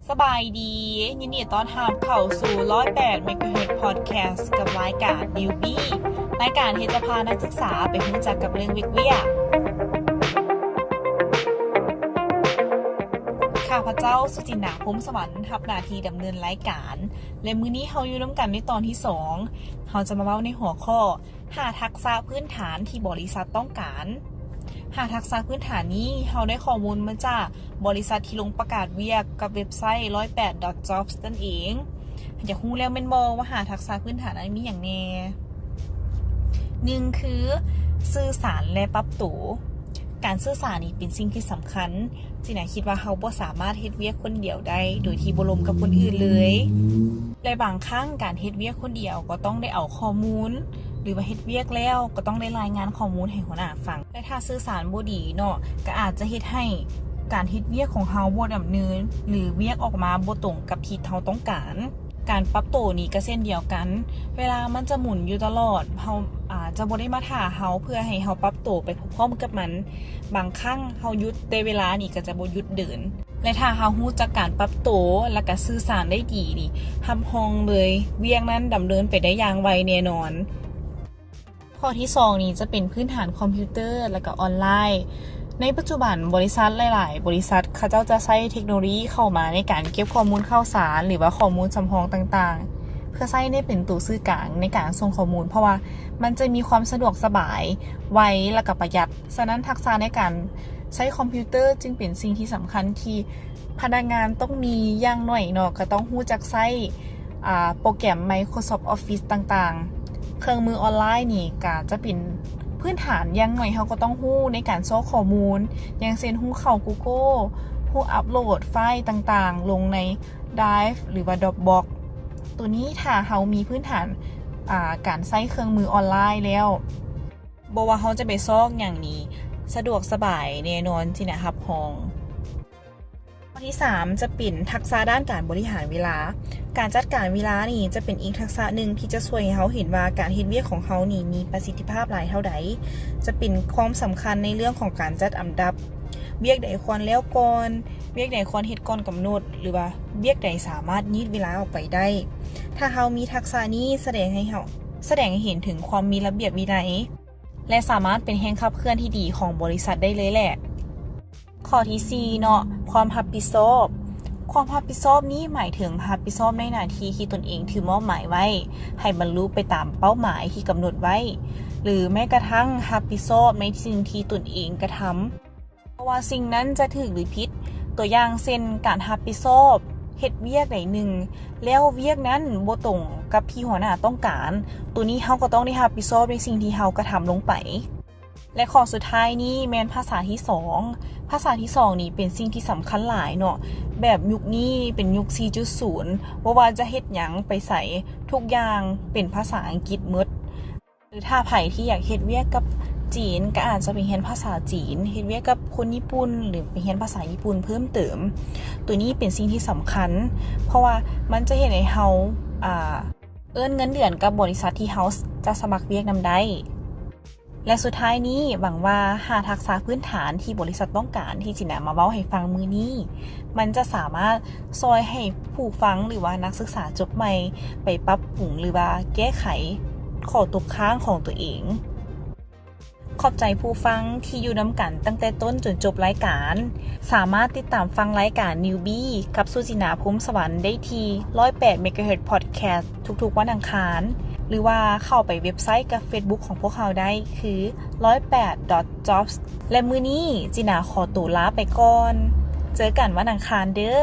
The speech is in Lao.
ສະບາຍດີ, ຍິນດີຕ້ອນຮັບເຂົ້າສູ່ ຮ້ອຍແປດ ເມກາເຮີດ ພອດແຄສ ກັບລາຍການ Newbie ລາຍການທີ່ຈະພານັກສຶກສາໄປຮູ້ຈັກກັບເລື່ອງວຽກໆ. ຂ້າພະເຈົ້າ ສຸຈິນດາ ພົມສະຫວັນ ຮັບໜ້າທີ່ດຳເນີນລາຍການ ແລະ ມື້ນີ້ເຮົາຢູ່ນຳກັນໃນຕອນທີສອງ ເຮົາຈະມາເວົ້າໃນຫົວຂໍ້ ຫ້າທັກສະພື້ນຖານທີ່ບໍລິສັດຕ້ອງການ. ຫ້າທັກສະພື້ນຖານນີ້ ເຮົາໄດ້ຂໍ້ມູນມາຈາກບໍລິສັດທີ່ລົງປະກາດວຽກກັບເວັບໄຊ ຮ້ອຍແປດ ດອດ ຈັອບສ໌ ນັ້ນເອງ. ຢາກຮູ້ແລ້ວແມ່ນບໍ່ວ່າຫ້າທັກສະພື້ນຖານນັ້ນມີຫຍັງແດ່? ໜຶ່ງຄື ສື່ສານ ແລະ ປັບໂຕ. ການສື່ສານນີ້ເປັນສິ່ງທີ່ສຳຄັນ. ຈິນນາຄິດວ່າເຮົາບໍ່ສາມາດເຮັດວຽກຄົນດຽວໄດ້ໂດຍທີ່ບໍ່ລົມກັບຄົນອື່ນເລີຍ. ແລະ ບາງຄັ້ງການເຮັດວຽກຄົນດຽວກໍຕ້ອງໄດ້ເອົາຂໍ້ມູນ ຫຼືວ່າເຮັດວຽກແລ້ວກໍຕ້ອງໄດ້ລາຍງານຂໍ້ມູນໃຫ້ຫົວໜ້າຟັງ. ແລະ ຖ້າສື່ສານບໍ່ດີເນາະ ກໍອາດຈະເຮັດໃຫ້ການເຮັດວຽກຂອງເຮົາບໍ່ດຳເນີນ ຫຼື ວຽກອອກມາບໍ່ຕົງກັບທີ່ເຮົາຕ້ອງການ. ການປັບໂຕນີ້ກໍເຊັ່ນດຽວກັນ, ເວລາມັນຈະໝູນຢູ່ຕະຫຼອດ, ເຮົາ ອາ ຈະບໍ່ໄດ້ມາຖ້າເຮົາເພື່ອໃຫ້ເຮົາປັບໂຕໄປພ້ອມໆກັບມັນ. ບາງຄັ້ງເຮົາຢຸດ, ແຕ່ເວລານີ້ກໍຈະບໍ່ຢຸດເດີນ. ແລະ ຖ້າເຮົາຮູ້ຈັກການປັບໂຕ ແລະ ກະສື່ສານໄດ້ດີນີ້ ຮັບຮອງເລີຍ ວຽກນັ້ນດຳເນີນໄປໄດ້ຢ່າງໄວແນ່ນອນ. ຂໍ້ທີສອງນີ້ຈະເປັນພື້ນຖານຄອມພິວເຕີ ແລະ ກະອອນລາຍ. ໃນປັດຈຸບັນ ບໍລິສັດຫຼາຍໆ ບໍລິສັດ ເຂົາເຈົ້າຈະໃຊ້ເທັກໂນໂລຢີເຂົ້າມາໃນການເກັບຂໍ້ມູນຂ່າວສານ ຫຼືວ່າຂໍ້ມູນສຳຮອງຕ່າງໆ ເພື່ອໃຊ້ໃນເປັນໂຕສື່ກາງໃນການສົ່ງຂໍ້ມູນ, ເພາະວ່າມັນຈະມີຄວາມສະດວກສະບາຍ, ໄວ ແລະ ກະປະຢັດ. ສະນັ້ນ ທັກສະໃນການໃຊ້ຄອມພິວເຕີຈຶ່ງເປັນສິ່ງທີ່ສຳຄັນທີ່ພະນັກງານຕ້ອງມີ. ຢ່າງໜ້ອຍເນາະ ກໍຕ້ອງຮູ້ຈັກໃຊ້ ອາ ໂປຣແກຣມ Microsoft Office ຕ່າງໆ. ເຄື່ອງມືອອນລາຍນີ້ກໍຈະເປັນພື້ນຖານ, ຢ່າງໜ້ອຍເຮົາກໍຕ້ອງຮູ້ໃນການຊອກຂໍ້ມູນ, ຢ່າງເຊັ່ນ ຮູ້ເຂົ້າ Google, ຮູ້ອັບໂຫຼດໄຟລ໌ຕ່າງໆລົງໃນ Drive ຫຼືວ່າ Dropbox. ໂຕນີ້ຖ້າເຮົາມີພື້ນຖານ ອາ ການໃຊ້ເຄື່ອງມືອອນລາຍແລ້ວ, ບໍ່ວ່າເຮົາຈະໄປຊອກຫຍັງນີ້ ສະດວກສະບາຍແນ່ນອນ, ຈິນນາຮັບຮອງ. ຂໍ້ທີສາມຈະເປັນທັກສະດ້ານການບໍລິຫານເວລາ. ການຈັດການເວລານີ້ຈະເປັນອີກທັກສະໜຶ່ງທີ່ຈະຊ່ວຍໃຫ້ເຮົາເຫັນວ່າການເຮັດວຽກຂອງເຮົານີ້ມີປະສິດທິພາບຫຼາຍເທົ່າໃດ. ຈະເປັນຄວາມສຳຄັນໃນເລື່ອງຂອງການຈັດອຳດັບ, ວຽກໃດຄວນແລ້ວກ່ອນ, ວຽກໃດຄວນເຮັດກ່ອນກຳນົດ ຫຼືວ່າວຽກໃດສາມາດຍືດເວລາອອກໄປໄດ້. ຖ້າເຮົາມີທັກສະນີ້ ສະແດງໃຫ້ເຮົາ ສະແດງໃຫ້ເຫັນເຖິງຄວາມມີລະບຽບວິໄນ ແລະ ສາມາດເປັນແຮງຂັບເຄື່ອນທີ່ດີຂອງບໍລິສັດໄດ້ເລີຍແຫຼະ. ຂໍ້ທີສີ່ເນາະ, ຄວາມຮັບຜິດຊອບ. ຄວາມຮັບຜິດຊອບນີ້ໝາຍເຖິງຮັບຜິດຊອບໃນໜ້າທີ່ທີ່ຕົນເອງຖືກມອບໝາຍໄວ້ ໃຫ້ບັນລຸໄປຕາມເປົ້າໝາຍທີ່ກຳນົດໄວ້ ຫຼື ແມ້ກະທັ້ງຮັບຜິດຊອບໃນສິ່ງທີ່ຕົນເອງກະທຳ ບໍ່ວ່າສິ່ງນັ້ນຈະຖືກ ຫຼື ຜິດ. ຕົວຢ່າງເຊັ່ນ ການຮັບຜິດຊອບເຮັດວຽກໃດໜຶ່ງ ແລ້ວວຽກນັ້ນບໍ່ຕົງກັບທີ່ຫົວໜ້າຕ້ອງການ, ໂຕນີ້ເຮົາກໍຕ້ອງໄດ້ຮັບຜິດຊອບໃນສິ່ງທີ່ເຮົາກະທຳລົງໄປ. ແລະ ຂໍ້ສຸດທ້າຍນີ້ແມ່ນພາສາທີສອງ. ພາສາທີສອງນີ້ເປັນສິ່ງທີ່ສຳຄັນຫຼາຍເນາະ, ແບບຍຸກນີ້ເປັນຍຸກສີ່ຈຸດສູນ ບໍ່ວ່າຈະເຮັດຫຍັງໄປໃສ ທຸກຢ່າງເປັນພາສາອັງກິດໝົດ. ຫຼື ຖ້າໃຜທີ່ຢາກເຮັດວຽກກັບຈີນ ກໍອາດຈະໄປຮຽນພາສາຈີນ, ເຮັດວຽກກັບຄົນຍີ່ປຸ່ນ ຫຼື ໄປຮຽນພາສາຍີ່ປຸ່ນເພີ່ມເຕີມ. ໂຕນີ້ເປັນສິ່ງທີ່ສຳຄັນ ເພາະວ່າມັນຈະເຮັດໃຫ້ເຮົາ ອ່າ ເອີ້ນເງິນເດືອນກັບບໍລິສັດທີ່ເຮົາຈະສະໝັກວຽກນຳໄດ້. ແລະ ສຸດທ້າຍນີ້ ຫວັງວ່າຫ້າທັກສະພື້ນຖານທີ່ບໍລິສັດຕ້ອງການ ທີ່ຈິນນາມາເວົ້າໃຫ້ຟັງມື້ນີ້ ມັນຈະສາມາດຊ່ອຍໃຫ້ຜູ້ຟັງ ຫຼືວ່ານັກສຶກສາຈົບໃໝ່ ໄປປັບປຸງ ຫຼືວ່າແກ້ໄຂຂໍ້ຕົກຄ້າງຂອງຕົວເອງ. ຂອບໃຈຜູ້ຟັງທີ່ຢູ່ນຳກັນຕັ້ງແຕ່ຕົ້ນຈົນຈົບລາຍການ. ສາມາດຕິດຕາມຟັງລາຍການ Newbie ກັບສຸຈິນດາ ພົມສະຫວັນ ໄດ້ທີ່ ຮ້ອຍແປດ ເມກາເຮີດ ພອດແຄສ ທຸກໆວັນອັງຄານ ຫຼືວ່າເຂົ້າໄປເວັບໄຊ ກັບ Facebook ຂອງພວກເຮົາໄດ້ ຄື ຮ້ອຍແປດ ດອດ ຈັອບສ໌. ແລະ ມື້ນີ້ ຈິນດາຂໍໂຕລາໄປກ່ອນ. ເຈີກັນວັນອັງຄານເດີ້.